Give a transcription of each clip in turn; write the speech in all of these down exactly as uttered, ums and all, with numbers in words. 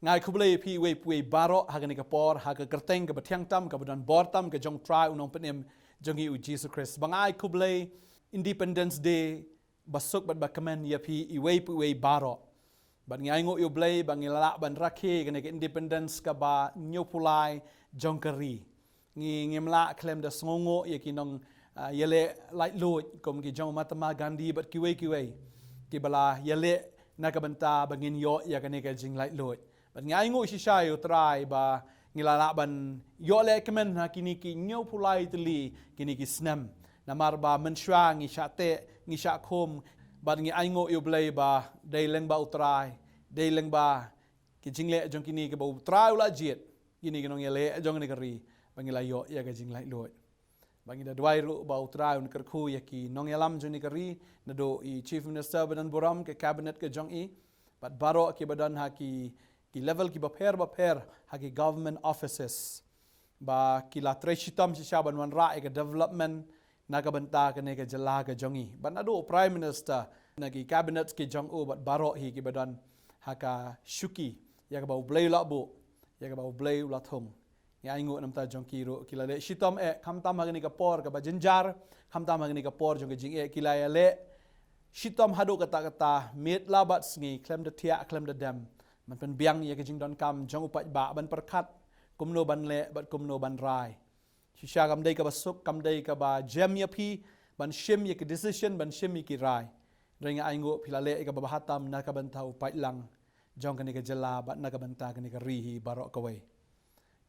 Nga ai khublei ïa phi iwei pa iwei baroh ha kane ka por, ha ka kyrteng kaba thiang tam, kaba don bor tam, ka jong U Trai U Nongpynim jong ngi U Jisu Khrist. Ba nga ai khublei Independence Day basuk bad bakmen ïa phi iwei pa iwei baroh. Bad ngi ainguh ïa U Blei ba ngi la lah ban rakhe ïa kane ka independence kaba hynñiewphew lai jong ka ri. Ngi ngim lah khlem da sngewnguh ïa ki nong, ah, ïaleh laitluid kum ki jong u Mahatma Gandhi bad kiwei kiwei kiba la ïaleh na ka bynta ba ngin ïoh ïa kane ka jinglaitluid. Bad ngi ainguh shisha ïa U Trai ba ngi la lah ban ïoh lehkmen ha kine ki hynñiewphew lai tylli kine ki snem. Namar ba mynshuwa ngi shah teh, ngi shah khum, bad ngi ainguh ïa U Blei ba dei lyngba U Trai, dei lyngba ki jingleh jong kine kiba U Trai u la jied, kine ki nongïaleh jong kane ka ri, ba ngi la ïoh ïa ka jinglaitluid. Ba ngi da duwai ruh ba U Trai un kyrkhu ïa ki nongïalam jong kane ka ri, naduh i Chief Minister ba don burom, ka cabinet ka jong i, bad baroh kiba don ha ki, ki level kiba pher bapher ha ki government offices, ba ki la trei shitom shisha ban wanrah ïa ka development na ka bynta kane ka jylla ka jong i. Bad naduh u Prime Minister, na ki cabinet ki jong u bad baroh hi kiba don ha ka shuki ïa kaba U Blei u la buh, ïa kaba U Blei u la thung. Ngi ainguh na ka bynta jong ki ruh, ki la leh shitom eh, khamtam ha kane ka por kaba jynjar, khamtam ha kane ka por jong ka jingeh, ki la ïaleh shitom haduh katta katta, miet la bad sngi, khlem da thiah, khlem da dem, ban pynbiang ïa ka jingdonkam jong u paidbah, ban pyrkhat kumno ban leh bad kumno ban rai. Shisha kam dei kaba suk, kam dei kaba jem ïa phi ban shim ïa ki decision, ban shim ïa ki rai. Hynrei nga ainguh phi la leh ïa kaba bha tam na ka bynta u paidlang jong kane ka jylla bad na ka bynta kane ka ri hi baroh kawei.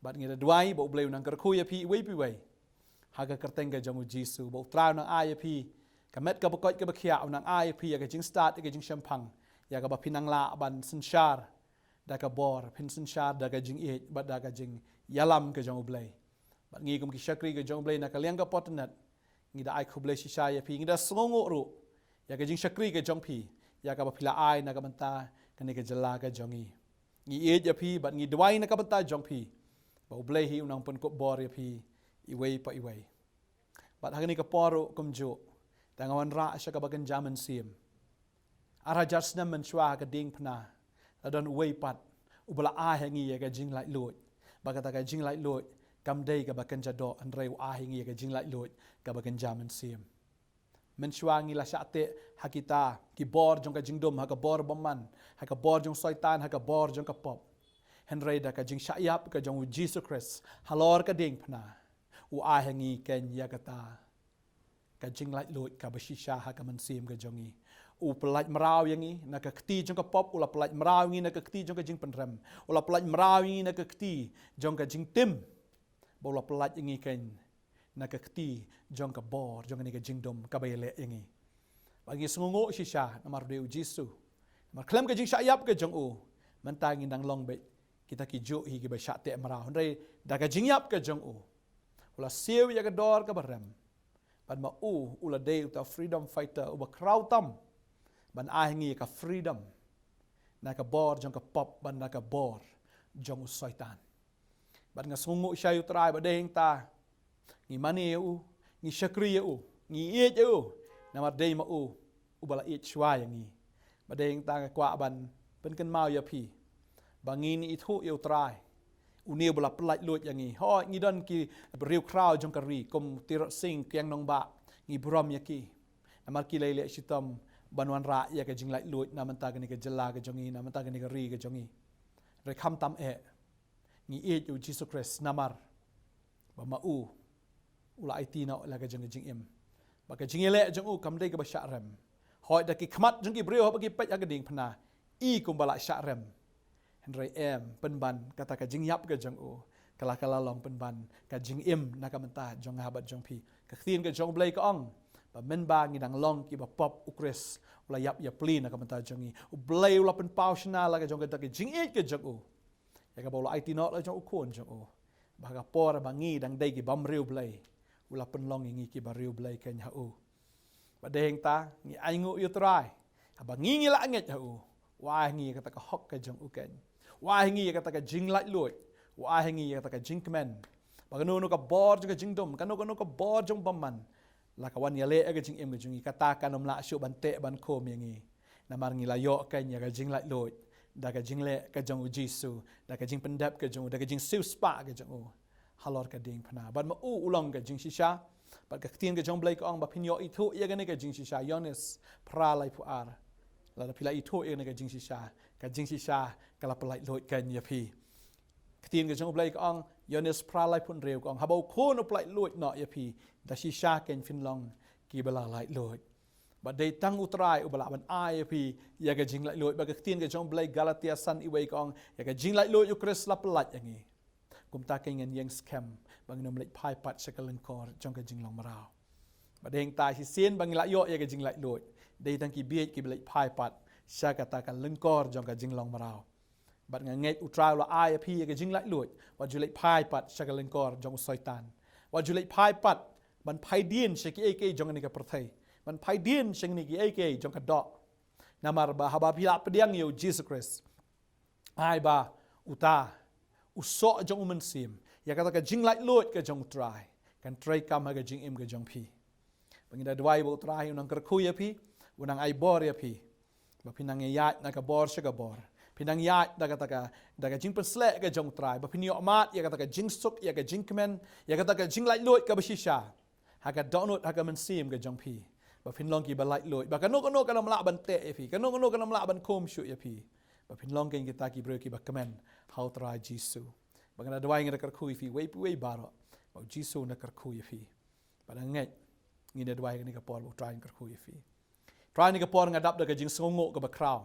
Bad ngi da duwai ba U Blei un nang kyrkhu ïa phi iwei pa iwei ha ka kyrteng ka jong U Jisu, ba U Trai un nang ai ïa phi ka met kaba koit kaba khiah, un nang ai ïa phi ïa ka jingstad, ïa ka jingshemphang, ïa kaba phin nang lah ban synshar da ka bor, phin synshar da ka jingïeit bad da ka jingïalam ka jong U Blei. Bad ngi kum ki shakri ka jong U Blei na ka liang ka pyrthei, ngi da ai khublei shisha ïa phi, ngi da sngewnguh ruh ïa ka jingshakri ka jong phi, ïa kaba phi la ai na ka bynta kane ka jylla ka jong ngi. Ngi ïeit ïa phi bad ngi duwai na ka bynta jong phi, ba U Blei hi un nang pynkup bor ïa phi iwei pa iwei. Bad ha kane ka por ruh kumjuh, tang nga wanrah sha kaba kynja mynsiem. Ar hajar snem mynshuwa ha ka diengphna, la don uwei pat uba la ai ha ngi ïa ka jinglaitluid. Bad kata ka jinglaitluid kam dei kaba kynja doh, hynrei u ai ha ngi ïa ka jinglaitluid kaba kynja mynsiem. Mynshuwa ngi la shah teh ha kita ki bor jong ka jingdum, ha ka bor bymman, ha ka bor jong Soitan, ha ka bor jong ka pop. Hynrei da ka jingshah ïap ka jong U Jisu Khrist halor ka diengphna, u ai ha ngi keiñ ïa kata ka jinglaitluid kaba shisha ha ka mynsiem ka jong ngi. U pyllait mraw ïa ngi na ka kti jong ka pop, u la pyllait mraw ïa ngi na ka kti jong ka jingpynrem, u la pyllait mraw ïa ngi na ka kti jong ka jingtim, bad u la pyllait ïa ngi keiñ na ka kti jong ka bor jong kane ka jingdum kaba ïaleh ïa ngi. Bad ngi sngewnguh shisha namar dei U Jisu, namar khlem ka jingshah ïap ka jong u, mynta ngin dang long beit kita kijuh hi kiba shah teh mraw. Hynrei da ka jingïap ka jong u, u la siew ïa ka dor kaba rem. Bad ma u, u la dei uta freedom fighter uba khraw tam ban ai ha ngi ïa ka freedom na ka bor jong ka pop bad na ka bor jong u Soitan. Bad nga sngewnguh shisha ïa U Trai ba dei hangta ngi mane ïa u, ngi shakri ïa u, ngi ïeit ïa u, namar dei ma u uba la ïeit shuwa ïa ngi. Ba dei hangta nga kwah ban pynkynmaw ïa phi ba ngin ithuh ïa U Trai, une uba la pyllait luid ïa ngi. Hooid, ngi don ki briew khraw jong ka ri kum Tirot Sing, Kiang Nangbah, ngi burom ïa ki, namar ki la ïaleh shitom ban wanrah ïa ka jinglaitluid na bynta kane ka jylla ka jong ngi, na bynta kane ka ri ka jong ngi. Hynrei khamtam eh, ngi ïeit ïa U Jisu Khrist namar ba ma u u la aiti noh la ka jong ka jingim. Ba ka jingïaleh jong u kam dei kaba shah rem. Hooid, da ki khmat jong ki briew haba ki peit ha ka diengphna, i kumba la shah rem. Hynrei em, pynban kata ka jingïap ka jong u ka la, ka la long pynban ka jingim na ka bynta jong nga bad jong phi. Ka ktien ka jong U Blei ka ong ba mynba ngi dang long kiba pop, U Khrist u la ïap ïapli na ka bynta jong ngi. U Blei u la pynpaw shynna la ka jong kata ka jingïeit ka jong u, ïa kaba u la aiti noh la jong u Khun jong u, ba ha ka por ba ngi dang dei ki bym riewblei, u la pynlong ïa ngi kiba riewblei keiñ ha u. Ba dei hangta ngi ainguh ïa U Trai, haba ngi, ngi la ngeit ha u, u ai ha ngi ïa kata ka hok ka jong u keiñ. U ai ha ngi ïa kata ka jinglaitluid, u ai ha ngi ïa kata ka jingkmen, ba kano kano ka bor jong ka jingdum, kano kano ka bor jong bymman, la ka wan ïaleh ïa ka jingim ka jong ngi, kata kan ym lah shuh ban teh ban khum ïa ngi. Namar ngi la ïoh keiñ ïa ka jinglaitluid da ka jingleh ka jong u Jisu, da ka jingpyndep ka jong u, da ka jingsiewspah ka jong u halor ka diengphna. Bad ma u u long ka jingshisha. Bad ka ktien ka jong u Blei ka ong ba phin ïoh-ithuh ïa kane ka jingshisha, Ïoannis phra laiphew ar. Lada phi la ithuh ïa kane ka jingshisha, ka jingshisha ka la pyllait luid kan ïa phi. Ktien ka jong u Blei ka ong, Ïoannis phra laiphew hynriew ka ong, haba u Khun u pyllait luid noh ïa phi, da shisha kan phin long kiba la lait luid. Bad dei tang u Trai uba lah ban ai ïa phi ïa ka jinglaitluid. Bad ka ktien ka jong u Blei Galatia san, uwei ka ong, ïa ka jinglaitluid u Khrist la pyllait ïa ngi. Kumta kan ngin ïeng skhem ba ngin ym leit phai pat sha ka lyngkor jong ka jinglong mraw. Bad dei hangta shisien ba ngi la ïoh ïa ka jinglaitluid, dei tang ki bieit kiba leit phai pat sha kata ka lyngkor jong ka jinglong mraw. Bad nga ngeit u Trai u la ai ïa phi ïa ka jinglaitluid, wat ju leit phai pat sha ka lyngkor jong u Soitan. Wat ju leit phai pat ban phai dien sha kiei kiei jong kane ka pyrthei, ban phai dien sha kine kiei kiei jong ka doh. Namar ba haba phi la pdiang ïa u Jisu Khrist, ai ba uta u soh jong u Mynsiem, ïa kata ka jinglaitluid ka jong u Trai, kan treikam ha ka jingim ka jong phi. Ba ngi da duwai ba u Trai u nang kyrkhu ïa phi, u nang ai bor ïa phi, ba phin nang ïaid na ka bor sha ka bor, phin nang ïaid da kata ka, da ka jingpynsleh ka jong u Trai, ba phin ïoh mad ïa kata ka jingsuk, ïa ka jingkmen, ïa kata ka jinglaitluid kaba shisha ha ka dohnud, ha ka mynsiem ka jong phi. Ba phin long kiba laitluid, ba kano kano kan ym lah ban teh ïa phi, kano kano kan ym lah ban khum shuh ïa phi. Ba phin long kein kita ki briew kiba kmen ha u Trai Jisu. Ba nga da duwai, nga da kyrkhu ïa phi uwei pa uwei baroh, ba u Jisu un da kyrkhu ïa phi. Bad nga ngeit, ngi da duwai kane ka por ba u Trai un kyrkhu ïa phi. Trai, kane ka por nga dap da ka jingsngewnguh kaba khraw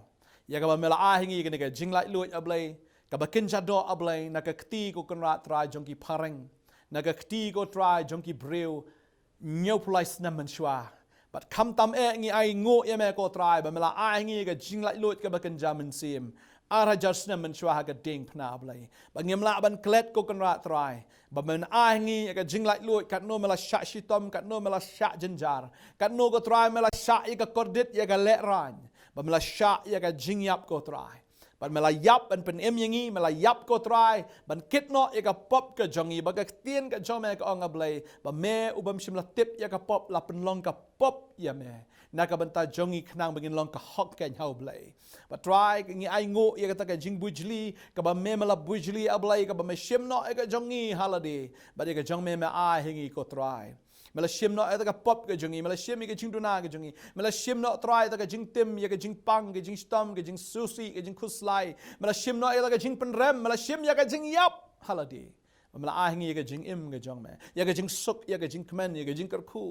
ïa kaba me la ai ha ngi kane ka jinglaitluid, A Blei, kaba kynja doh, A Blei, na ka kti ko Kynrad Trai jong ki phareng, na ka kti ko Trai jong ki briew hynñiewphew lai snem mynshuwa. Bad khamtam eh ngi ainguh ïa me ko Trai ba me la ai ha ngi ka jinglaitluid kaba kynja mynsiem ar hajar snem mynshuwa ha ka diengphna, A Blei. Ba ngim lah ban klet ko Kynrad Trai, ba men ai ha ngi ïa ka jinglaitluid, katno me la shah shitom, katno me la shah jynjar, katno ko Trai me la shah ïa ka kordit, ïa ka lehraiñ, ba me la shah ïa ka jingïap ko Trai. Bad me la ïap ban pynim ïa ngi, me la ïap ko Trai ban kit noh ïa ka pop ka jong ngi. Ba ka ktien ka jong me ka ong, A Blei, ba me u bym shym la tip ïa ka pop la pynlong ka pop ïa me na ka bynta jong ngi khnang ba ngin long ka hok keiñ ha u Blei. Bad Trai, ngi ainguh ïa kata ka jingbujli kaba me, me la bujli, A Blei, kaba me shim noh ïa ka jong ngi ha lade, bad ïa ka jong me me ai ha ngi ko Trai. Me la shim noh ïa kata ka pop ka jong ngi, me la shim ïa ka jingduna ka jong ngi, me la shim noh Trai ïa kata ka jingtim, ïa ka jingpang, ka jingshitom, ka jingsngewsih, ka jingkhuslai, me la shim noh ïa kata ka jingpynrem, me la shim ïa ka jingïap ha lade. Ba me la ai ha ngi ïa ka jingim ka jong me, ïa ka jingsuk, ïa ka jingkmen, ïa ka jingkyrkhu.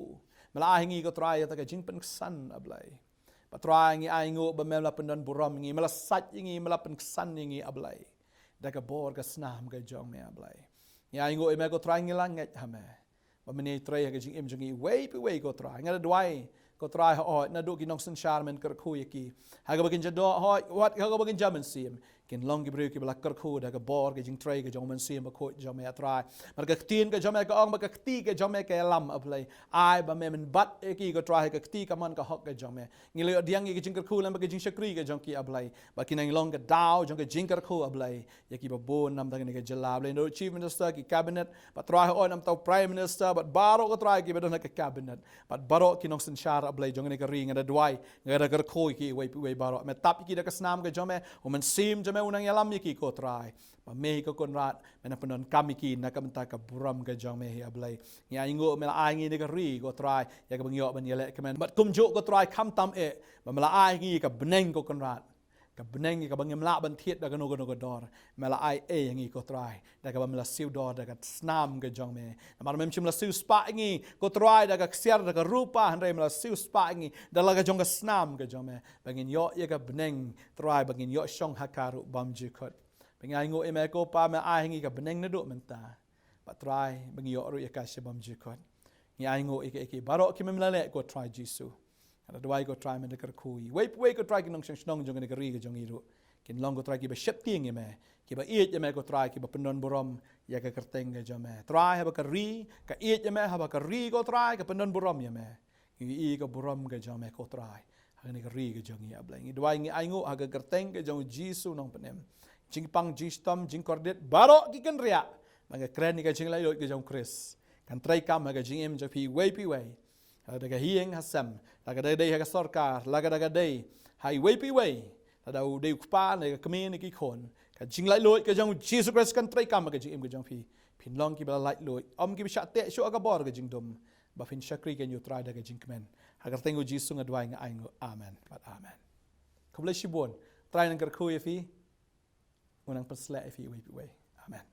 Me la ai ha ngi ko Trai ïa kata ka jingpynksan, A Blei. Bad Trai, ngi ainguh ba me la pyndon burom ïa ngi, me la sait ïa ngi, me la pynksan ïa ngi, A Blei, da ka bor ka snam ka jong me, A Blei. Ngi ainguh ïa me ko Trai, ngi la ngeit ha me ba men ïai trei ha ka jingim jong ngi uwei pa uwei ko Trai. Nga da duwai ko Trai, hooid, naduh ki nongsynshar men kyrkhu ïa ki ha kaba kynja doh, hooid, wat ha kaba kynja mynsiem, kin long ki briew kiba la kyrkhu da ka bor ka jingtrei ka jong u Mynsiem Bakhuid jong me, A Trai. Namar ka ktien ka jong me ka ong ba ka kti ka jong me ka ïalam, A Blei. Ai ba me men bat ïa ki ko Trai ha ka kti kamon ka hok ka jong me. Ngi la ïoh pdiang ïa ka jingkyrkhu lem bad ka jingshakri ka jong ki, A Blei, ba kin nang long ka daw jong ka jingkyrkhu, A Blei, ïa kiba bun na bynta kane ka jylla, A Blei, naduh Chief Minister, ki Cabinet, bad Trai, hooid, na bynta u Prime Minister bad baroh ko Trai kiba don ha ka Cabinet, bad baroh ki nongsynshar, A Blei, jong kane ka ri. Nga da duwai, nga da kyrkhu ïa ki uwei pa uwei baroh. Me tap ïa ki da ka snam ka jong me, u Mynsiem jong me un nang ïalam ïa ki ko Trai. Ba me ko Kynrad me nang pyndonkam ïa ki na ka bynta ka burom ka jong me hi, A Blei. Ngi ainguh me la ai ha ngi kane ka ri ko Trai ïa kaba ngi ïoh ban ïaleh kmen. Bad kumjuh ko Trai, khamtam eh ba me la ai ha ngi ka bneng ko Kynrad, ka bneng ïa kaba ngim lah ban thied da kano kano ka dor. Me la ai ei ha ngi ko Trai da kaba me la siew dor da ka snam ka jong me. Namar mem shym la siewspah ïa ngi ko Trai da ka ksiar, da ka rupa, hynrei me la siewspah ïa ngi da la ka jong ka snam ka jong me, ba ngin ïoh ïa ka bneng Trai, ba ngin ïoh shong ha ka ruh bymjukut. Ba ngi ainguh ïa me ko Pa, me ai ha ngi ka bneng naduh mynta. Bad Trai, ba ngi ïoh ruh ïa ka sha bymjukut. Ngi ainguh ïa ki, ïa ki baroh ki mem la leh ko Trai Jisu. Nga da duwai ko Trai men da kyrkhu ïa uwei pa uwei ko Trai ki nongshong shnong jong kane ka ri ka jong ngi ruh. Kin long ko Trai kiba sheptieng ïa me, kiba ïeit ïa me ko Trai, kiba pyndon burom ïa ka kyrteng ka jong me. Trai, haba ka ri ka ïeit ïa me, haba ka ri ko Trai ka pyndon burom ïa me, ngi ïohi ka burom ka jong me ko Trai ha kane ka ri ka jong ngi, A Blei. Ngi duwai, ngi ainguh ha ka kyrteng ka jong u Jisu Nongpynim. Jingpang, jingshitom, jingkordit, baroh ki kynriah, ba ngi kren ïa ka jinglaitluid ka jong u Khrist, kan treikam ha ka jingim jong phi uwei pa uwei. Lada ka ïing ha sem, lada ka dei ha ka sorkar, lada ka dei ha uwei pa uwei, Lada u dei u kpa ne ka kmie ne ki khun, ka jinglaitluid ka jong u Jisu Khrist kan treikam ha ka jingim ka jong phi. Phin long kiba la laitluid, ym kiba shah teh shuh ha ka bor ka jingdum, ba phin shakri ïa U Trai da ka jingkmen. Ha ka kyrteng u Jisu nga duwai, nga ainguh. Amen bad amen. Khublei shibun. U Trai un nang kyrkhu ïa phi, un nang pynsleh ïa phi uwei pa uwei. Amen.